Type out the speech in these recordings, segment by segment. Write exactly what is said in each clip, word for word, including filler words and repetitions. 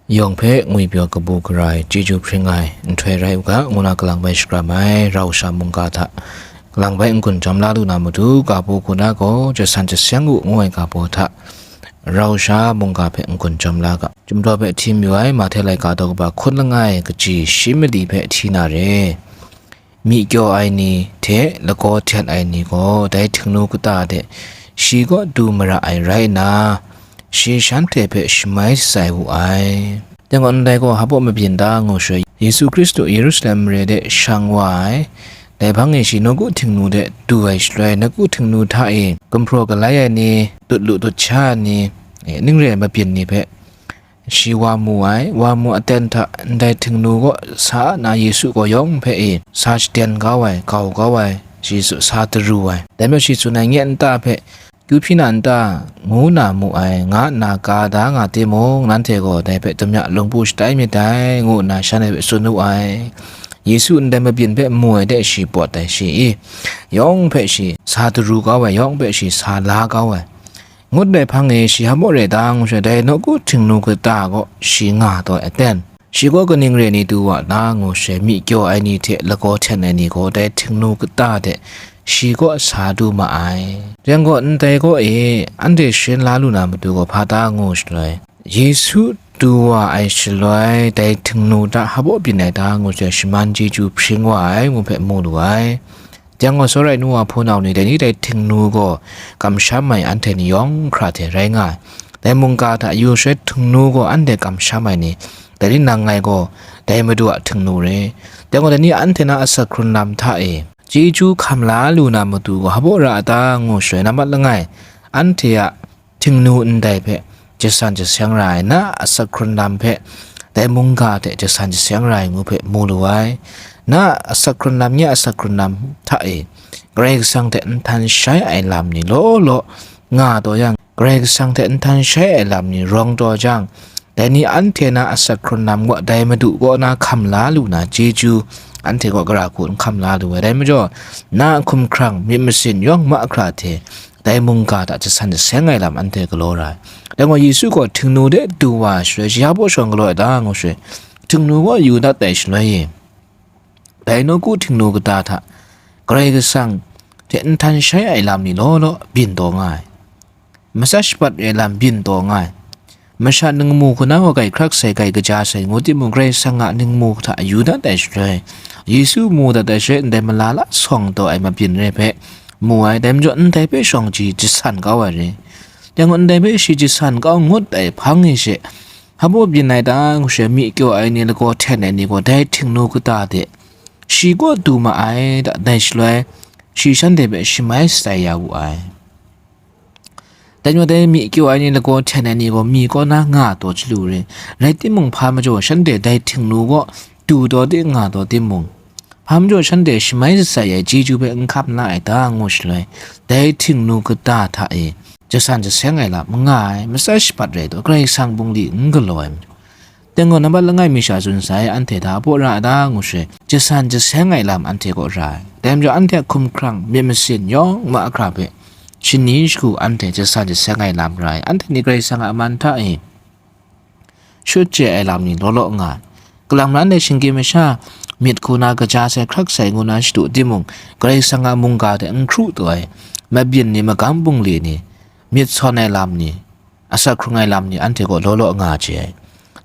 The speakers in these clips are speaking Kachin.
Yawng hpe ngwipyaw kabu gara ai chyeju hpring ai nhtoi rai u ga, ngu na kalang bai shakram ai rau sha mungga hta kalang bai n-gun jawm la lu na matu, ga bu hku na gaw jasan jaseng u ngu ai ga bu hta rau sha mungga hpe n-gun jawm la ga. Chyum daw hpe hti mayu ai Mahte laika daw kaba hkun langai kaji shi mali hpe hti na re. Myi kyaw ai ni hte lagaw hten ai ni gaw dai htingnu kata de shi kaw du mara ai rai nna, shi shanhte hpe shamai shatsai wu ai. Dai gaw ndai gaw hpa baw mabyin ta ngu shaloi, Yesu Hkristu Yerusalem mare de shang wa ai, dai hpang e shi nawku htingnu de du ai shaloi, nawku htingnu hta e gumhpraw galai ai ni, tut lu tut sha ai ni, e, ning re ai mabyin ni hpe, shi wa mu ai, wa mu aten hta ndai htingnu kaw sa na Yesu gaw yawng hpe e sa shaden kau ai, gau kau ai, shi sa taru ai. Dai majaw shi tsun ai nye nta hpe, kyu hpyi na nta, ngu na mu ai, nga nna ka da nga timung, nanhte gaw dai hpe damya lungpu shatai myit dai, ngu nna shanhte hpe tsun wu ai. Yesu ndai mabyin hpe mu ai de shi pawt ai shi i, yawng hpe shi sa taru kau ai, yawng hpe shi sa la kau ai. Ngut ai hpang e shi hpa baw re ta ngu shaloi, dai nawku htingnu kata gaw shi nga taw ai aten, shi gaw kaning re ni du wa ta ngu shaloi, myi kyaw ai ni hte lagaw hten ai ni gaw dai htingnu kata de shi kaw sa du ma ai. Rai gaw, ndai kaw e anhte sharin la lu na matu gaw hpa ta ngu shaloi, Yesu du wa ai shaloi, dai htingnu hta hpa baw byin ai ta ngu shaloi, shaman chyeju hpring wa ai ngu hpe mu lu ai. Dai gaw, tsawra ai nu wa hpunau ni, dai ni dai htingnu gaw kamsham ai anhte ni yawng hkra hte rai nga ai. Dai mungga hta yu shaloi htingnu gaw anhte kamsham ai ni, dai ni nang ngai gaw dai Madu a htingnu re. Dai gaw, dai ni anhte na asak hkrun lam hta e chyeju hkam la lu na matu gaw hpa baw ra a ta ngu shaloi, nambat langai, anhte a htingnu ndai hpe jasan jaseng ra ai, na asak hkrun lam hpe dai mungga hte jasan jaseng ra ai ngu hpe mu lu ai. Na asak hkrun lam, nye asak hkrun lam hta e Karai Kasang hte nhtan shai ai lam ni law law nga taw yang, Karai Kasang hte nhtan shai ai lam ni rawng taw jang, dai ni anhte na asak hkrun lam gaw dai Madu kaw na hkam la lu na chyeju anhte gaw gara hku n hkam la lu ai. Dai majaw, na a hkumhkrang myit masin yawng mahkra hte dai mungga hta jasan jaseng ai lam anhte galaw ra ai. Dai gaw, Yesu gaw htingnu de du wa shaloi, shi hpa baw shawng galaw ai ta ngu shaloi, htingnu gaw yu dat ai shaloi e, dai nawku htingnu kata hta Karai Kasang hte nhtan shai ai lam ni law law byin taw nga ai. Matsat shapat ai lam byin taw nga ai. Masha ningmu hku na gaw grai hkrak sai, grai kaja sai ngu timung, Karai Kasang a ningmu hta yu dat ai shaloi, Yesu mu dat ai shaloi, ndai mala la sawng taw ai mabyin re hpe mu ai. Dai majaw, ndai hpe shawng shi jasan kau ai re. Dai gaw, ndai hpe shi jasan kau ngut ai hpang e she, hpa baw byin ai ta ngu shaloi, myi kyaw ai ni, lagaw hten ai ni gaw dai htingnu kata de shi kaw du ma ai ta, dai shaloi, shi shanhte hpe shamai shatsai ya wu ai. Dai majaw, dai myi kyaw ai ni, lagaw hten ai ni gaw mi kaw na nga taw chyalu re. Rai timung, hpa majaw shanhte dai htingnu kaw du taw de nga taw timung, hpa majaw shanhte shamai shatsai ai chyeju hpe n hkam la ai ta ngu shaloi, dai htingnu kata hta e jasan jaseng ai lam n nga ai, matsat shapat rai taw, Karai Kasang bungli n galaw ai majaw. Dai gaw, nambat langai mi sha tsun sai, anhte hta hpa baw ra a ta ngu shaloi, jasan jaseng ai lam anhte kaw ra ai. Dai majaw, anhte a hkumhkrang myit masin yawng mahkra hpe shani shagu anhte jasan jaseng ai lam ra ai. Anhte ni Karai Kasang a man hta e shut chye ai lam ni law law nga ai. Kalang maran dai shinggyim masha myit hku na kaja sai, hkrak sai ngu na shadu timung, Karai Kasang a mungga hte n hkru taw ai mabyin ni, magam bungli ni, myit sawn ai lam ni, asak hkrung ai lam ni anhte kaw law law nga chye ai.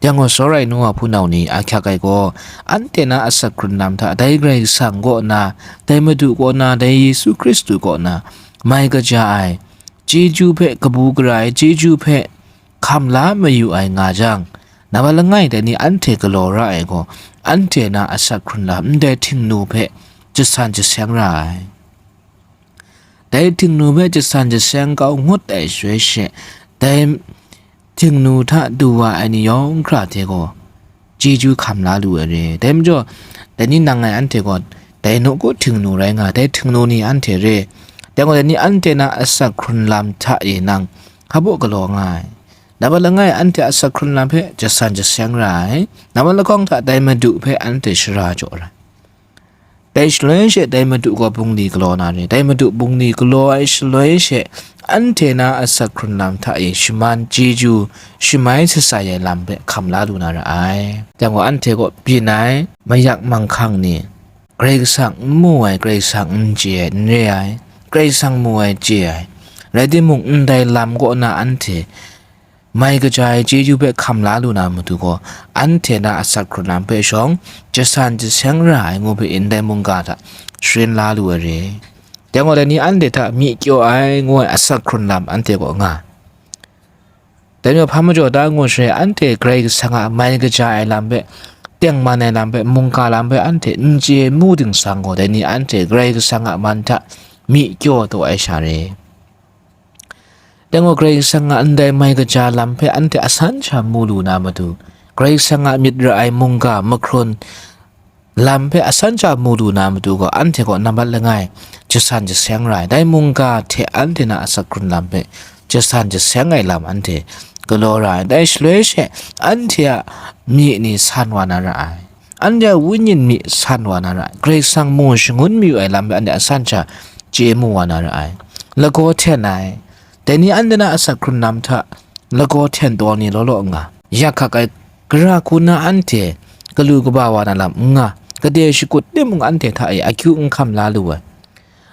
Dai gaw, tsawra ai nu wa hpunau ni, ahkyak ai gaw, anhte na asak hkrun lam hta dai Karai Kasang kaw na, dai Madu kaw na, dai Yesu Hkristu kaw na mai kaja ai, chyeju hpe kabu gara ai, chyeju hpe hkam la mayu ai nga jang, nambat langai dai ni anhte galaw ra ai gaw, anhte na asak hkrun lam ndai htingnu hpe jasan jaseng ra ai. Dai htingnu hpe jasan jaseng kau ngut ai shaloi she, dai htingnu hta du wa ai ni yawng hkra hte gaw chyeju hkam la lu ai re. Dai majaw, dai ni nang ngai anhte gaw dai nawku htingnu rai nga, dai htingnu ni anhte re. Dai gaw, dai ni anhte na asak hkrun lam hta e nang hpa baw galaw nga ai. Nambat langai, anhte asak hkrun lam hpe jasan jaseng ra ai. Nambat lahkawng hta dai Madu hpe anhte shara jaw ra ai. Dai shaloi she, dai Madu gaw bungli galaw na re. Dai Madu bungli galaw ai shaloi she, anhte na asak hkrun lam hta e shaman chyeju shamai shatsai ai lam hpe hkam la lu na ra ai. Dai gaw anhte kaw byin ai mayak manghkang ni, Karai Kasang n mu ai, Karai Kasang n chye ai, n re ai, Karai Kasang mu ai, chye ai, rai timung, ndai lam kaw na anhte mai kaja ai chyeju hpe hkam la lu na matu gaw, anhte na asak hkrun lam hpe shawng, jasan jaseng ra ai ngu hpe ndai mungga hta sharin la lu ai re. Dai gaw, dai ni anhte hta myi kyaw ai ngu ai asak hkrun lam anhte kaw nga. Dai majaw, hpa majaw da ngu shaloi, anhte Karai Kasang a mai kaja ai lam hpe, tengman ai lam hpe, mungga lam hpe anhte n chye mu ting sang gaw, dai ni anhte Karai Kasang a man hta myi kyaw taw ai sha re. Dai gaw, Karai Kasang a ndai mai kaja lam hpe anhte asan sha mu lu na matu, Karai Kasang a myit ra ai mungga mahkrun lam hpe asan sha mu lu na matu gaw, anhte gaw nambat langai jasan jaseng ra ai. Dai mungga hte anhte na asak hkrun lam hpe jasan jaseng ai lam anhte galaw ra ai. Dai shaloi she, anhte a myi ni san wa na ra ai. Anhte a wenyi myi san wa na ra ai. Karai Kasang mu shangun mayu ai lam hpe anhte asan sha chye mu wa na ra ai. Lagaw hten ai. Dai ni anhte na asak hkrun lam hta lagaw hten taw ni law law nga, yak hkak ai gara hku na anhte galu kaba wa na lam n nga, gade shakut timung anhte hta e akyu n hkam la lu ai.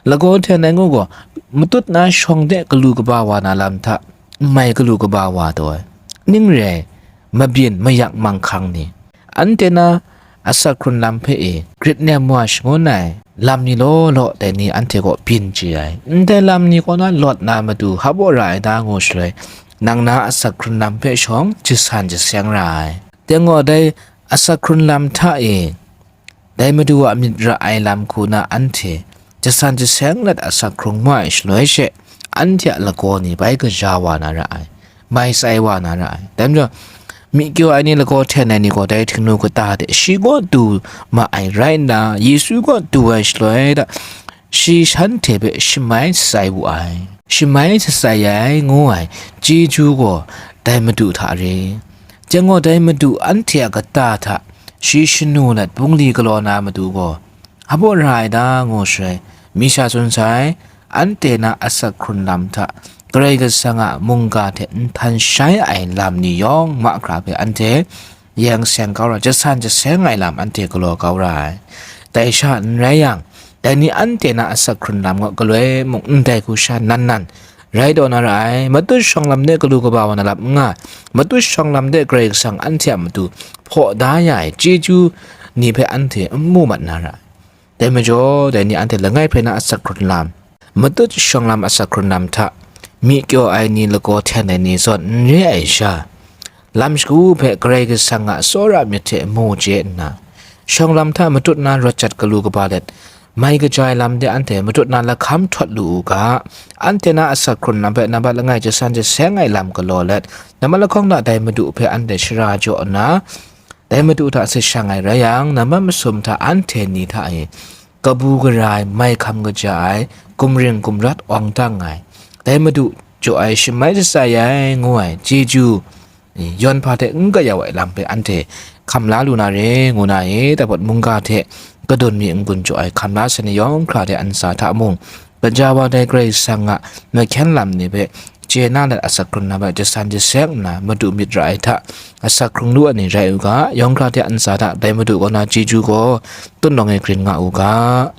Lagaw hten ai ngu gaw, matut na shawng de galu kaba wa na lam hta n mai galu kaba wa taw ai. Ning re ai, mabyin mayak manghkang ni, anhte na asak hkrun lam hpe e grit nem wa shangun ai lam ni law law, dai ni anhte kaw byin chye ai. Ndai lam ni kaw na lawt na matu hap wa ra ai da ngu shaloi, nang na asak hkrun lam hpe shawng jasan jaseng ra ai. Dai gaw, dai asak hkrun lam hta e dai Madu a myit ra ai lam hku na anhte jasan jaseng let asak hkrung wa ai shaloi she, anhte a lagaw ni bai kaja wa na ra ai, mai tsai wa na ra ai. Dai majaw, myi kyaw ai ni lagaw hten ai ni gaw dai htingnu kata de shi kaw du ma ai rai nna, Yesu kaw du ai shaloi hta, shi shanhte hpe shamai shatsai wu ai. Shamai shatsai ai ngu ai chyeju gaw dai Madu hta re. Chyang gaw, dai Madu anhte a kata hta shi shanu let bungli galaw na matu gaw, hpa baw ra ai da ngu shaloi, mi sha tsun sai, anhte na asak hkrun lam hta Karai Kasang a mungga hte nhtan shai ai lam ni yawng mahkra hpe anhte yang seng kau ra, jasan jaseng ai lam anhte galaw kau ra ai. Dai sha n rai yang, dai ni anhte na asak hkrun lam gaw galoi mung ndai hku sha nan nan rai taw na ra ai. Matut shawng lam de galu kaba wa na lam n nga, matut shawng lam de Karai Kasang anhte a matu hpaw da ya ai chyeju ni hpe anhte n mu mat na ra ai. Dai majaw, dai ni anhte langai hpe na asak hkrun lam, matut shawng lam asak hkrun lam hta myi kyaw ai ni lagaw hten ai ni zawn n re ai sha, lam shagu hpe Karai Kasang a tsawra myit hte mu chye nna, shawng lam hta matut na rawt jat galu kaba let, mai kaja ai lam de anhte matut na lahkam htawt lu u ga, anhte na asak hkrun lam hpe nambat langai jasan jaseng ai lam galaw let, nambat lahkawng na dai Madu hpe anhte shara jaw nna, dai Madu hta sit shang ai rai yang, nambat masum hta anhte ni hta e kabu gara ai, mai hkam kaja ai, gumring gumrat awng dang ai, dai Madu jaw ai shamai shatsai ai ngu ai chyeju, yawn hpa hte n gayau ai lam hpe anhte hkam la lu na re, ngu na e, dai mungga hte kadun mi n-gun jaw ai hkam la sai ni yawng hkra de a ntsa hta mung, gaja wa dai Karai Kasang a mahkyen lam ni hpe chye na let asak hkrung na hpe jasan jaseng nna, Madu myit ra ai hta asak hkrung lu ai ni rai u ga, yawng hkra de a ntsa hta dai Madu kaw na chyeju gaw tun lawng e grin nga u ga.